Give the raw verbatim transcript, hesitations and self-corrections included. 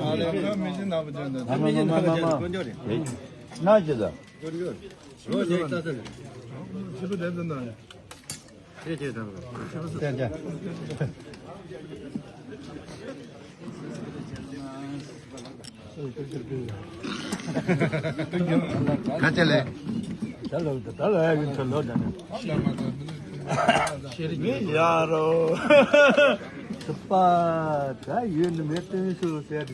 ཨ་ལས་ཁ་མི་ཤི་ནག་པོ་ཅན་དང་། མ་མ་མ་མ་མ། ན་ཅི་ད། ཁ་ཆེ་ལེ། ད་ལོ་ད་ལོ་ཡ་ཡིན་ད་ལོ་ད་ནི། མི་ཡ་རོ། ཚུགས་པ། ད་ཡོད་ནི་མེད་སྟོན་སུ་ཟེར།